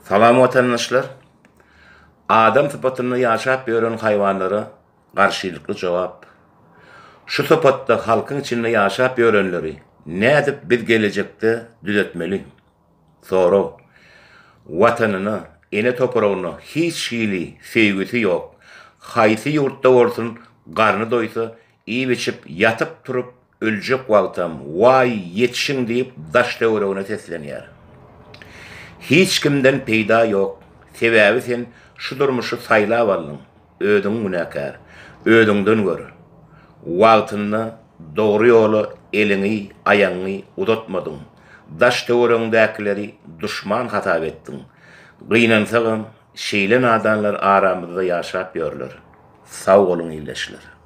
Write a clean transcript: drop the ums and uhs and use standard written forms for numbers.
Salam watandaşlar! Adam sypatynda ýaşap ýören haýwanlara garşylykly jogap. Şu sypatda halkyň içinde ýaşap ýörenleri nädip biz gelejekde düzetmeli? Sorag. Watanyna, ene topragyna hiç hili söýgüsi ýok. Haýsy ýurtda bolsun garny doýsa iýip-içip ýatyp-turup Öljek wagtam, Waý, ýetişiň diýip, daş-töweregine seslenýär. Hiç kimden peýda ýok. Sebäbi sen şu durmuşy saýlap aldyň. Özüň günäkär. Özüňden gör. Wagtynda dogry ýola eliňi, aýagyňy uzatmadyň. Daş-töweregiňdäkileri duşman hasap etdiň. Gynansagam, şeýle nadanlar aramyzda ýaşap ýörler. Sag boluň ildeşler.